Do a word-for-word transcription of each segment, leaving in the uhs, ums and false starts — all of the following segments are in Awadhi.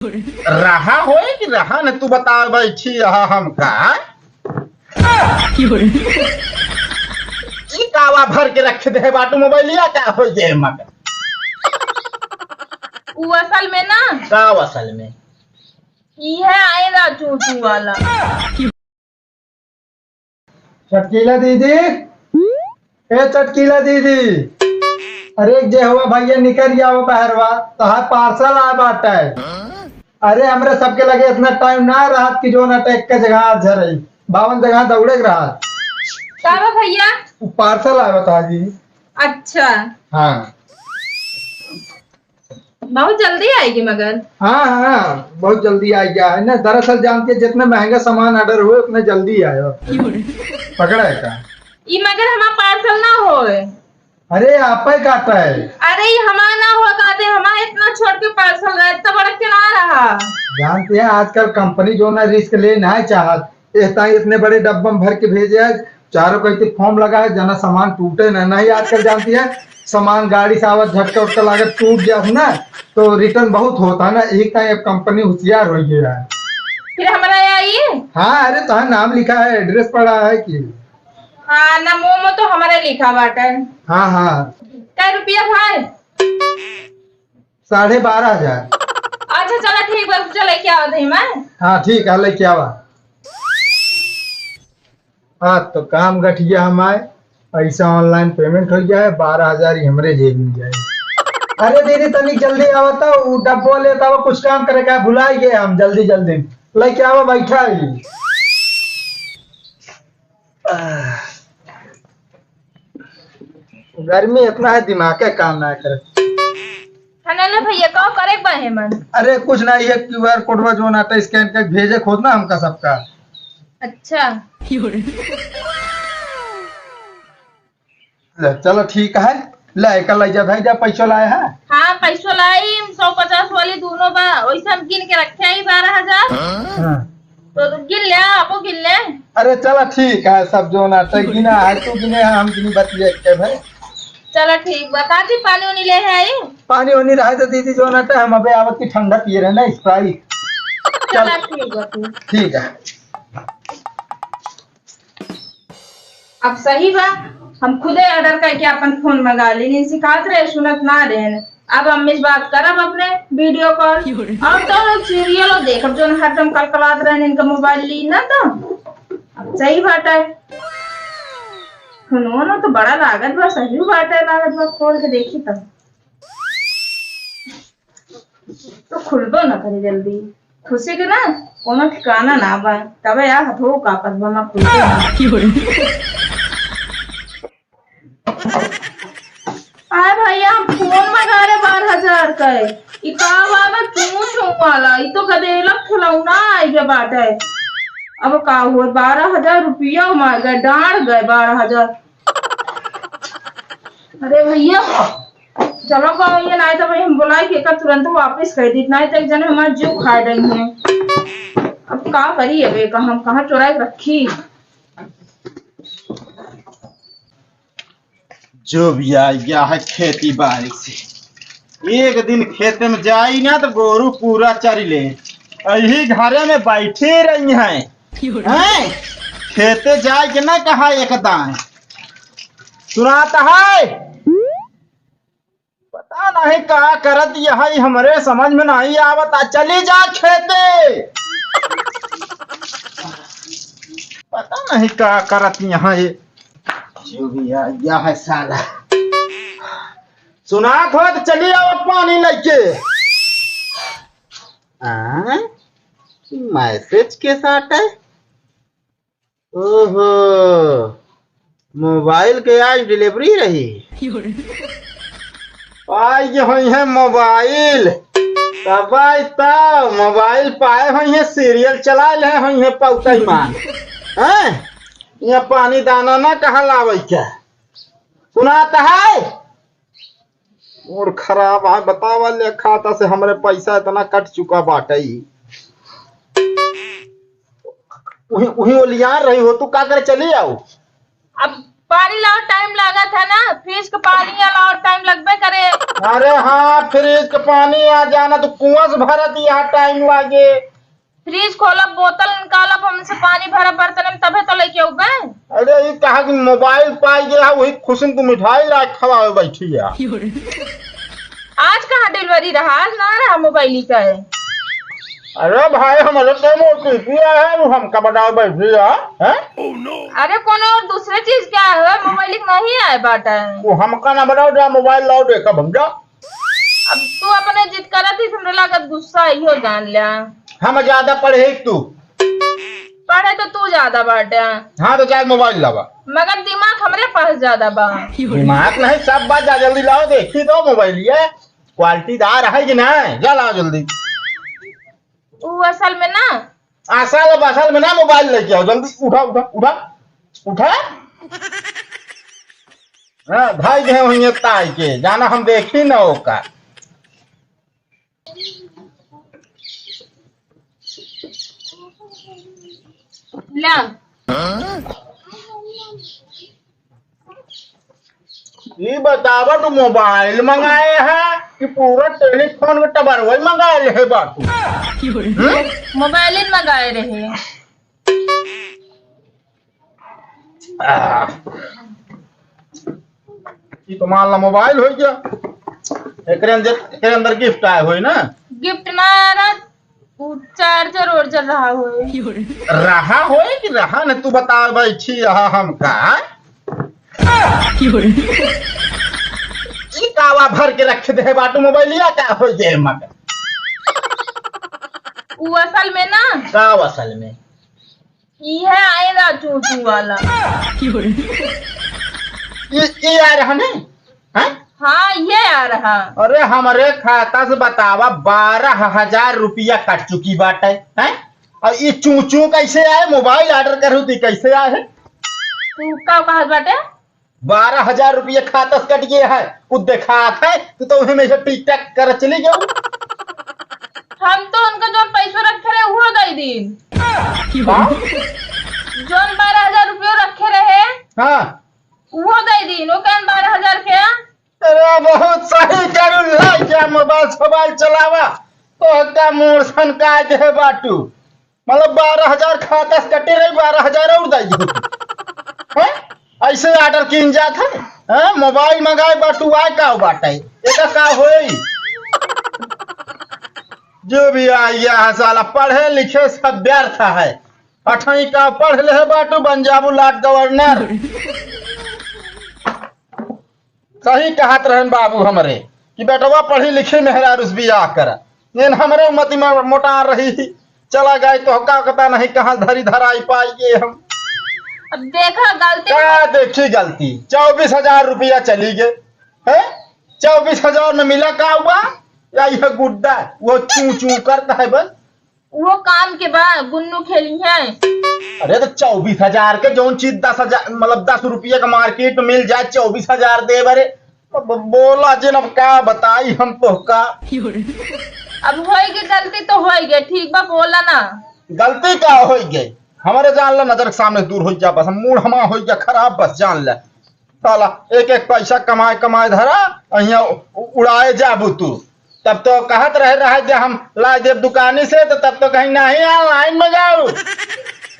रहा होए कि रहा न, तू बता बैठी यहाँ हमका। ई कावा भर के रख दे बाटू मोबाइलिया, का हो ये मगर? उ असल में ना। का असल में? ई है आएगा चूचू वाला। चटकीला दीदी, ए चटकीला दीदी, अरे जे हुआ भैया निकल गया वो बहरवा, तोहार पार्सल आ बाटे। अरे हमरे सबके लगे इतना टाइम ना रहत कि जो ना टेक के जगह हाथ झरई, बावन जगह दौड़े के रहत। का बा भैया? वो पार्सल आवा था जी। अच्छा। हाँ। बहुत जल्दी आएगी मगर। हाँ, हाँ, बहुत जल्दी आ गया है ना। दरअसल जानते हैं, जितना महंगा सामान ऑर्डर हुए, उतना जल्दी आयो। पकड़ा है का? ई मगर हमार पार्सल ना होए। अरे, आप ही का आता है। अरे, ई हमार ना हुआ, कहते हमार इतना छोट के पार्सल रहा, इतना बड़ा के ना रहा। जानते हैं, आजकल कंपनी जो ना रिस्क ले ना चाहत, एह ताई इतने बड़े डब्बा में भर के भेजे है, चारों कहीं फॉर्म लगा है, जना सामान टूटे ना। नहीं, आजकल जानती है, सामान गाड़ी से आवत, झटका उटका लागत, टूट जात ना, तो रिटर्न बहुत होता है ना। एक ताई अब कंपनी होशियार हो गया है। फिर हमारा आई? हाँ, अरे, तोहार नाम लिखा है, एड्रेस पड़ा है कि? हाँ, ना, मोमो तो हमारे लिखा बाटे। हाँ, हाँ। कै रुपया भाई? साढ़े बारह हजार। अच्छा, चला ठीक बा, चला, लेके आवा दही मैं। हाँ, ठीक है, लेके आवा। हाँ, तो काम गठिया हमारे, पैसा ऑनलाइन पेमेंट हो गया है, बारह हजार ही हमरे जेब में जाए। अरे दीदी, तनिक जल्दी आवा तो, वो डब्बो लेता हुआ कुछ काम करे का, भुला ही गए हम, जल्दी जल्दी लेके आवा, बैठा ही। आह, गर्मी इतना है, दिमाग का काम ना करे। हाँ, ना, ना भैया, का करे के बा हेमन? अरे कुछ ना, ये क्यूआर कोडवा जो ना आता, स्कैन करके भेजे खुद ना हमका सबका। अच्छा। ले, चलो ठीक है, ले, कल ले जा भाई, जा पैसो लाए है। हाँ, पैसो लाई, सौ पचास वाली दोनों बा, वैसे हम गिन के रखे ही बारह हजार। हाँ। तो तू गिन ले, आपो गिन ले। अरे चला ठीक है, सब जो ना ते गिना है, तू गिने है, हम गिनी बतिया के भाई। चला ठीक बा, काजी पानी उनी ले है आई? पानी उनी रहे तो दीदी जो ना ते हम अबे आवत की ठंडा पिए रहे ना, स्प्राइट। चला ठीक बा तू। ठीक है। अब सही बा, हम खुदे ऑर्डर करके अपन फोन मंगा लेनी, सिखात रहे, सुनत ना रहे। अब हम इस बात करब अपने वीडियो कॉल। और तो लोग सीरियलो देखब, जोन हरदम कलकलात रहन, इनका मोबाइल ली ना तो। अब सही बात है, फोनो ना तो बड़ा लागत बा, सही बात है, लागत बा, खोल के देखी तब। तो खुलबो ना करे जल्दी, खुशी के ना कोनो ठिकाना ना बा, तबे आ हथो कापत बा, मा खुलबो ना। आय भैया, हम फोन मंगा रहे बारह हजार का है। ई का बा ना चूं चूं वाला, ई तो गदेला खिलौना आई गया बाटे। अब का हुआ, बारह हजार रुपया मार गए, डांड़ गए बारह हजार। अरे भैया, चलो गाँव ये, नाहीं तो भाई हम बोलाई के एकर तुरंत वापस कर दी, नाहीं तो एक जने हमार जीव खाए रही हैं। अब का करी, अब एका हम कहाँ चोराए के रखी? जो भी आ गया है खेती बाड़ी से, एक दिन खेते में जाई ना तो गोरू पूरा चरी ले, यही घरे में बैठी रही हैं। हैं? खेते जाए के ना कहा एक दाएं। सुनाता है? पता नहीं का करत यही, हमरे समझ में नहीं आवत। आ, चली जा खेते। पता नहीं का करत यहाँ ये। जो भी आ गया है साला। सुनात हो तो चली आओ पानी लेके। हाँ? मैसेज के साथ है? ओहो, मोबाइल के आज डिलीवरी रही। आई होई है मोबाइल। तब आई तो मोबाइल पाए होई है, सीरियल चला ले होई है पौतई मान। हैं? ये पानी दाना ना कहाँ लावे क्या? सुनाता है? मूड खराब है, बतावा ले खाता से हमरे पैसा इतना कट चुका बाटे। उही, उही ओलियार रही हो, तू का करे चली आओ? अब पानी लाओ, टाइम लागत है ना, फ्रिज के पानी आ लाओ, टाइम लगबे करे। अरे हाँ, फ्रिज के पानी आ जाना तो कुआं से भरत यहाँ टाइम लागे। फ्रिज खोलब, बोतल निकालब, हमसे पानी भरब बर्तन में, तबे तो लेके अउबे। अरे, ई कहा कि मोबाइल पाई गया, वही खुशी में तू मिठाई ला के खवावे बैठी है। आज कहाँ डिलीवरी रहा, आज ना रहा मोबाइल ही का है। अरे भाई, हमारे तो ओटीपी आया है, वो हमका बताओ बैठी है, हैं? अरे, कोनो और दूसरे चीज क्या है, मोबाइल ही नहीं आए बाटा है। वो हमका ना बताओ, जा मोबाइल लाओ, देखा हम जा। अब तू अपने जिद करत ही, हमरा लागत गुस्सा इहो जान ल्या। हम ज्यादा पढ़े ही तू। पढ़े तो तू ज्यादा बाटे। हाँ, तो जाए मोबाइल लावा। मगर दिमाग हमरे पास ज्यादा बा। दिमाग नहीं, सब बात जा, जल्दी लाओ, देखी तो मोबाइल ये। क्वालिटीदार है कि नहीं? जा लाओ जल्दी। उ असल में ना। असल, असल में ना, मोबाइल लेके आओ, जल्दी उठा, उठा, उठा, उठा। हाँ, भाई गए हुई ताई के, जाना हम देखी ना ओका। ला। ई बतावा, तू मोबाइल मंगाए है कि पूरा टेलीफोन के टबरवा ही मंगाए है बाटू? मोबाइल ही मंगाए रहे। आ। ई तो मान ला मोबाइल हो गया। एकरे अंदर, एकरे अंदर गिफ्ट आए होई ना? गिफ्ट ना यार, उ चार्जर ओर्जर रहा होए। रहा होए कि रहा न, तू बता बैठी यहाँ हमका। ई कावा भर के रख दे बाटू मोबाइलिया का हो जे मगर। उ असल में ना। का असल में? ई है आए रा चूचू वाला। ई, ई आ रहा नहीं? हैं? हाँ, ये आ रहा। अरे, हमरे खाता से बतावा, बारह हजार रुपया कट चुकी बाटे, हैं? और ये चूचू कैसे आए? मोबाइल ऑर्डर करू थी, कैसे आए है? तू का कहत बाटे? बारह हजार रुपया खाता से कट गया है, कुछ देखात है? तू तो उहे में से टिक टक कर चली गयो। हम तो उनका जो पैसो रखे रहे, वो दे दीन। का? जोन बारह हजार रुपयो रखे रहे, हाँ। वो दे दीन, वो कहन बारह हजार के। अरे, बहुत सही करू, लाई क्या मोबाइल, मोबाइल चलावा, तो का मूड़ सनका के है बाटू। मतलब, बारह हजार खाता से कटे रही, बारह हजार और दे दीन। हैं? ऐसे ऑर्डर कीन जात है? हैं? मोबाइल मंगाए बाटू, आए का बाटे? एका का होई? जो भी आ गया है साला, पढ़े लिखे सब व्यर्थ है। अठवीं का पढ़ ले बाटू, बन जाबू लाट गवर्नर। सही कहत रहन बाबू हमरे कि बेटवा पढ़ी लिखी मेहरारू से बियाह करा। एन हमरे मति में मोटा रही, चला गए तो का पता नहीं कहाँ धरी धराई पाई गए हम। अब देखा गलती का देखी गलती, चउबीस हजार रुपया चली गए, हैं? चउबीस हजार में मिला का हुआ? या यह गुड्डा, वो चू चू करता है बस। वो काम के बा, गुन्नू खेली है। अरे तो चउबीस हजार के जौन चीज दस हजार, मतलब दस रुपया का मार्केट में मिल जाए, चउबीस हजार दे बरे। अब बोला जिन, अब का बताई हम तो का। अब होई गई गलती तो होई गई, ठीक बा, बोला ना। गलती का होई गई? हमारे जान ला नजर के सामने दूर हो जा बस, हम मूड हमा हो जा खराब बस, जान ले। साला एक एक पैसा कमाए कमाए धरा, अहिया उ-, उड़ाए जाबू तू। तब तो कहत रहे, रहे जे हम ला देब दुकानी से, तो तब तो कहीं नहीं, online मंगाओ।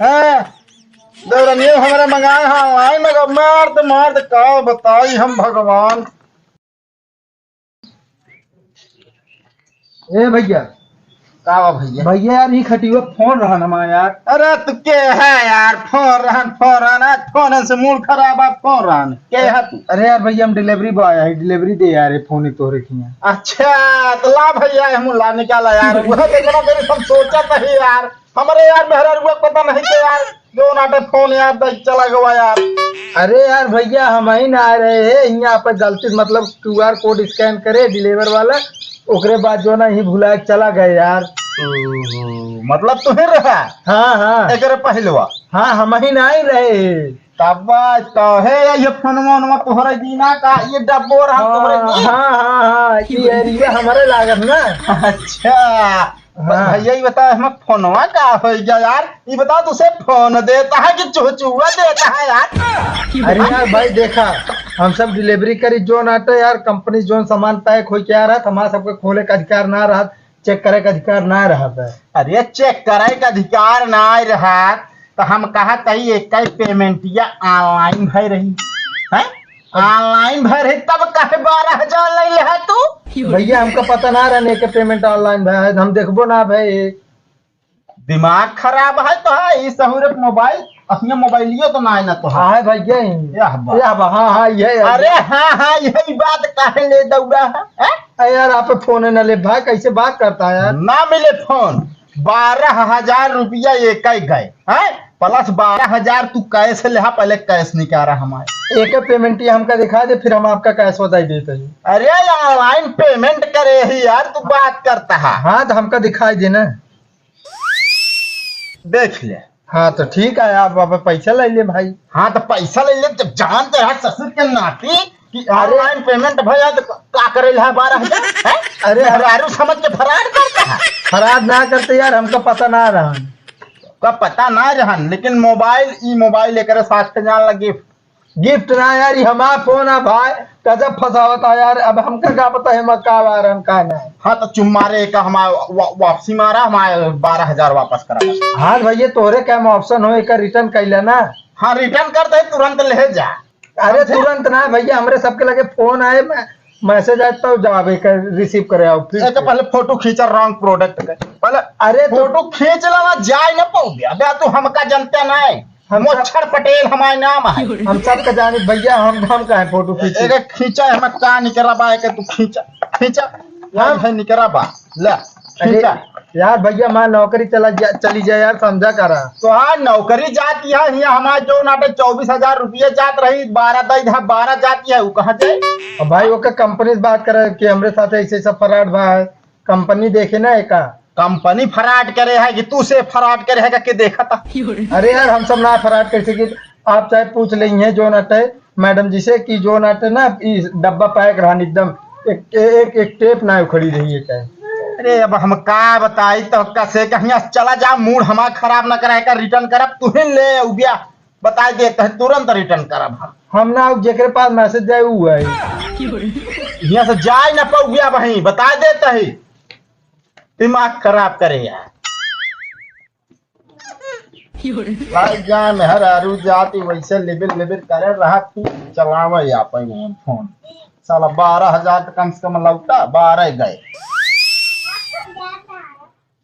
हाँ, दौरनियो हमरा मंगाए, हाँ, online मंगाओ। मार तो, मार तो, का बताई हम भगवान। ए भैया। का बा भैया? भैया यार, ई खटिया फोन रहन हमार यार। अरे तू के है यार? फोन रहन, फोन रहन, आज फोन से मूड खराब, आज फोन रहन। के है तू? अरे यार भैया, हम delivery boy है, delivery दे यार, ये फोन ही तोहरे किया। अच्छा, तो ला भैया, हम ला निकाला यार। वह तो इतना देर हम सोचा था ही यार, हमरे यार मेहरारुआ के पता नहीं के यार, जो नाटे फोन यार दे चला गवा यार। अरे यार भैया, हम ही ना आ रहे हैं, यहाँ पर गलती से, मतलब, QR code scan करे deliver वाला, ओकरे बाद जो ना ही भुला के चला गए यार। ओहो, मतलब तू ही रहा? हाँ, हाँ। एकरे पहलवा? हाँ, हम ही ना ही रहे। तब तो है ये फोनवा वोनवा तोहरे दीना का, ये डब्बो रहा तोहरे हाँ, दीन? हाँ, हाँ, हाँ, ये area हमरे लागत ना। अच्छा, हाँ। भैया, ये बता, हम फोनवा का हो गया यार? ये बता, तुसे फोन देता है कि चुहचुआ देता है यार? अरे यार भाई, देखा, हम सब delivery करी, जोन आटे यार, कंपनी जोन सामान पैक होई के आ रहा, हमारा सबके खोले का अधिकार ना रहा, चेक करे का अधिकार ना रहा है। अरे, चेक करे का अधिकार ना रहा, तो हम कहा तही एक ही पेमेंटिया ऑनलाइन भय रही है, ऑनलाइन भय रही, तब कहे बारह हजार ले ले है तू? भैया, हमका पता ना रहने के पेमेंट ऑनलाइन भय है, हम देखबो ना भय। दिमाग खराब है तो है, ई सहूरत मोबाइल, अपने मोबाइलियो तो ना है ना तो है। हाँ है भैया, यह बा। यह बा, हाँ, हाँ, ये है। अरे हाँ, हाँ, यही बात काहे ले दौड़ा है, हैं? अरे यार, आप फोन न ले भाई, कैसे बात करता है यार? ना मिले फोन, बारह हजार रुपया एक ही गए, हैं? प्लस बारह हजार तू कैश ले हा, पहले कैश निकाला हमारे। एक पेमेंट ये हमका दिखा दे, फिर हम आपका कैश बताई देते हैं। अरे, ऑनलाइन पेमेंट करे ही यार, तू बात करता है। हाँ, तो हमका दिखाई देना। देख ले। हाँ, तो ठीक है, आप, आप पैसा ले ले भाई। हाँ, तो पैसा ले ले, जब जानते हैं ससुर के नाती कि अरे। ऑनलाइन पेमेंट भया तो का करे ला बारह हजार, हैं? अरे। मेहरारू समझ के फरार करता है। फरार ना करते यार, हमका पता ना रहा। का पता ना रहन, लेकिन मोबाइल, ई मोबाइल एकरे साथ के जान लगी। गिफ्ट ना यार, ये हमारा फोन है भाई, गजब फंसावत है यार। अब हमका का पता है, हम का बार हम का ना। हाँ, तो चुम्मा रे का हमारा वा-, वापसी मारा, हमारे बारह हजार वापस करा। हाँ भैया, तोहरे क्या ऑप्शन हो, एक रिटर्न कर लेना। हाँ, रिटर्न कर दे, तुरंत ले जा। अरे समझे? तुरंत ना भैया, हमरे सबके लगे फोन आए, मैं, मैसेज आए, तब जावे कर रिसीव करे आओ फिर एक से। पहले फोटो खींचा रॉन्ग प्रोडक्ट के, पहले अरे तो फोटो खींच लेना, जाए ना पाओगे। अबे तू हमका जनते ना है, हम मोच्छड़ पटेल हमारे नाम है। हम सबका जाने भैया, हम, हम काहे फोटो खींचे? एक खींचा है, हम का निकरा बा, एक तू खींचा, खींचा, हम है निकरा बा, ले, अरे खींचा। यार भैया, मैं नौकरी चला जा, चली जाए यार, समझा करा। तो हाँ, नौकरी जाती है, यहाँ हमारे जो नाटे चौबीस हजार रुपये जात रही, बारह दई धा, बारह जाती है, वो कहाँ जाए? अब भाई, ओकर कंपनी से बात करे कि हमरे साथ ऐसे ऐसा फ्रॉड बा है, कंपनी देखे ना एका। कंपनी फ्रॉड करे है कि तू से फ्रॉड करे है, के देखा था? अरे यार, हम सब ना फ्रॉड कर सकी। आप चाहे पूछ लेंगे जो नाटे मैडम जी से कि जो नाटे ना, ई डब्बा पैक रहन एकदम, एक, एक, एक टेप ना उखड़ी रही है चाहे। अरे, अब हम का बताई तो कसे कहिया चला जा, मूड हमार खराब ना कराए का, रिटर्न करब, तुहिन ले उबिया, बताई देते हैं, तुरंत रिटर्न करब हम। हम ना, जेकरे पास मैसेज जाए, ऊ है। यहाँ से जाए ना पउबिया वहीं, बताई देते हैं। दिमाग खराब करे यार। भाई जान, मेहरारू जाति वैसे लिबिर लिबिर करे रहत ही, चलावे आपन फोन। साला बारह हजार तो कम से कम लौटा, बारह गए।